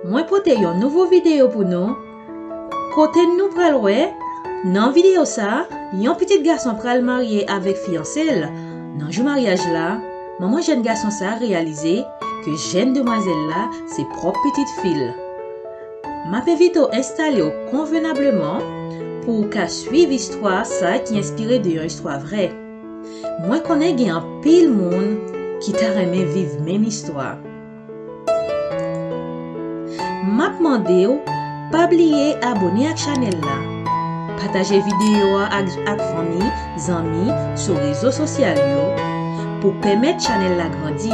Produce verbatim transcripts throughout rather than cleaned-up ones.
Mwen pote yon nouvo videyo pou nou, kote nou pral wè, nan videyo sa, yon pitit gason pral marye avèk fiyanse l. Nan jou maryaj la, manman jèn gason sa reyalize ke jèn demwazèl la se pwòp pitit fi l. M ap envite w enstale w konvenableman pou w ka swiv istwa sa ki enspire de yon istwa vrè. Mwen konnen gen anpil moun ki ta renmen viv menm istwa. M ap mande w, pa bliye abòne ak chanèl la. Pataje videyo a ak, ak fanmi, zanmi, sou rezo sosyal yo, pou pèmèt chanèl la grandi,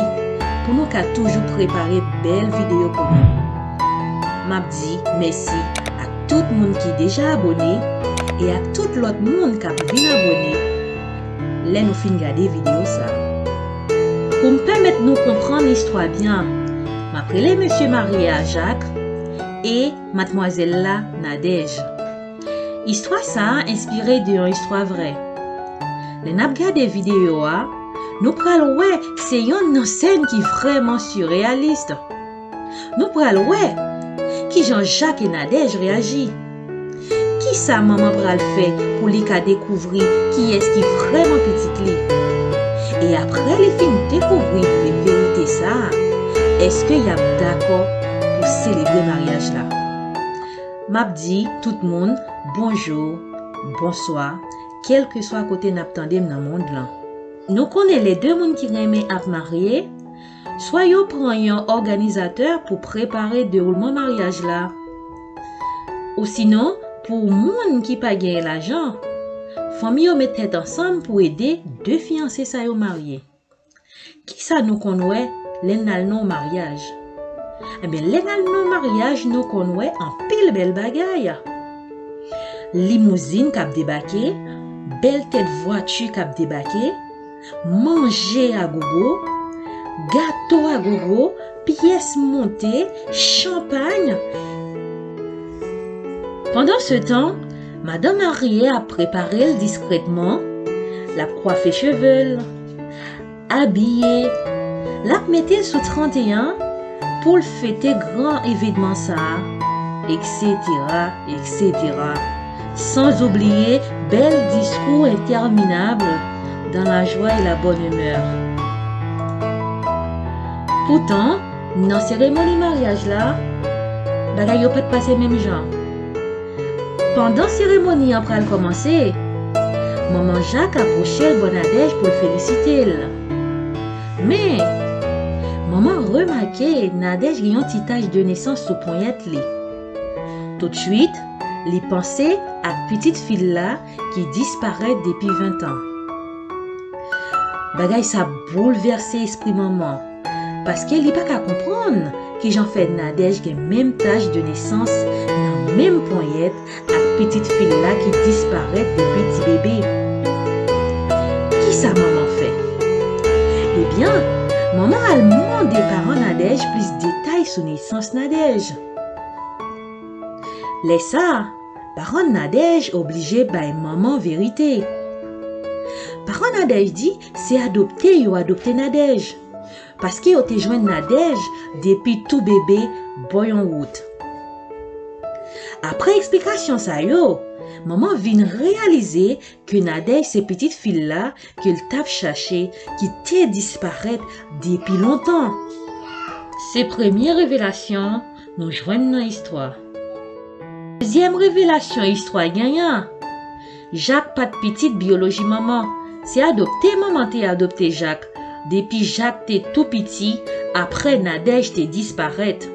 pou nou ka toujou prepare bèl videyo pou nou. M ap di mèsi ak tout moun ki deja abòne e ak tout lòt moun k ap vin abòne lè nou fin gade videyo sa. Pou m pèmèt nou konprann istwa byen, m ap rele mesye marye a Jak e madmwazèl la Nadège. Istwa sa a enspire de yon istwa vrè. Lè n ap gade videyo a, nou pral wè se yonn nan sèn ki vrèman sireyalis. Nou pral wè kijan Jak e Nadège reyaji. Kisa manman pral fè pou li ka dekouvri kiyès ki vrèman pitit li? E apre li fin dekouvri verite sa a, èske y ap dakò pou selebre maryaj la? M ap di tout moun bonjou, bonswa, kèlkeswa kote n ap tande m nan mond lan. Nou konnen lè de moun ki renmen ap marye, swa yo pran yon òganizatè pou prepare dewoulman maryaj la, osinon, pou moun ki pa genyen lajan, fanmi yo met tèt ansanm pou ede de fiyanse sa yo marye. Kisa nou konn wè lè n al nan yon maryaj? Ebyen, lè n al nan yon maryaj, nou konn wè anpil bèl bagay. Limouzin k ap debake, bèl tèt vwati k ap debake, manje a gogo, gato a gogo, pyès monte, chanpay. Pandansetan, madanm marye a ap prepare l diskrètman, l ap kwafe cheve l, abiye, l ap mete l sou tranteyen pou l fete gran evènman sa a, etsetera, etsetera. Sans oublier bèl diskou entèminab dans la joie et la bonne humeur. Poutan, nan seremoni maryaj la, bagay yo pa t pase menm jan. Pandan seremoni an pral kòmanse, manman Jak apwoche l bò Nadège pou l felisite l. Men, manman remake Nadège gen yon ti tach de nesans sou ponyèt li. Toutswit, li panse ak pitit fi l la ki disparèt depi ven tan. Bagay sa boulvèse espri manman, paske li pa ka konprann kijan fè Nadège gen menm tach de nesans nan menm ponyèt ak pitit fi l la ki disparèt depi ti bebe. Kisa manman fè? Ebyen, manman al mande paran Nadège plis detay sou nesans Nadège. Lè sa a, paran Nadège oblije bay manman verite. Paran Nadège di se adopte yo adopte Nadège, paske yo te jwenn Nadège depi tou bebe bò yon wout. Apre eksplikasyon sa yo, manman vin reyalize ke Nadège se pitit fi l la ke l t ap chache ki te disparèt depi lontan. Se premye revelasyon nou jwenn nan istwa. Dezyèm revelasyon istwa genyen, Jak pa t pitit biyoloji manman, se adopte manman te adopte Jak depi Jak te tou piti apre Nadège te disparèt.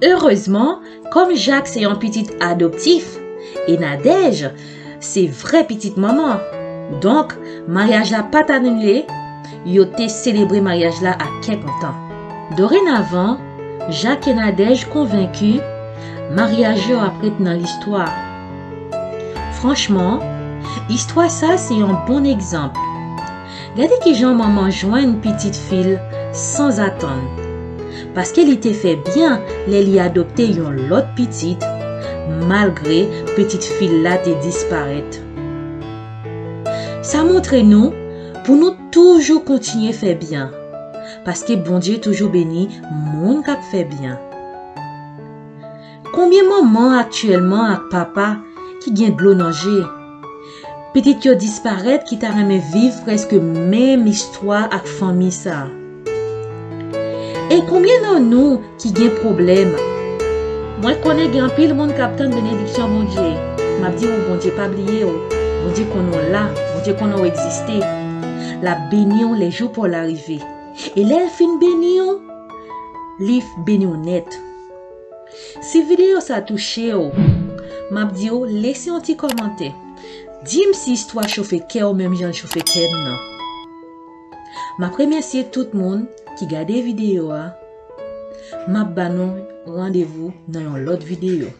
Erezman, kòm Jak se yon pitit adoptif e Nadège se vrè pitit manman, donk, maryaj la pa t anile, yo te selebre maryaj la ak kè kontan. Dorenavan, Jak e Nadège konvenki maryaj yo ap ret nan listwa. Franchman, istwa sa se yon bon egzanp. Gade kijan manman jwenn pitit fi l sanzatann, paske li te fè byen lè li adopte yon lòt pitit, malgre pitit fi l la te disparèt. Sa montre nou pou nou toujou kontinye fè byen, paske Bondye toujou beni moun k ap fè byen. Konbyen manman aktyèlman ak papa ki gen dlo nan je? Pitit yo disparèt ki ta renmen viv prèske menm istwa ak fanmi sa a. E konbyen nan nou ki gen pwoblèm? Mwen konnen gen anpil moun k ap tann benediksyon Bondye. M ap di w, Bondye pa bliye w. Bondye konnen w la. Bondye konnen w egziste. L ap beni w lè jou pa w la rive. E lè l fin beni w, li beni w nèt. Si videyo sa touche w, m ap di w lese yon ti kòmantè. Di m si istwa chofe kè w menm jan l chofe kè m nan. M ap remèsye tout moun ki gade videyo a. M ap ba nou randevou nan yon lòt videyo.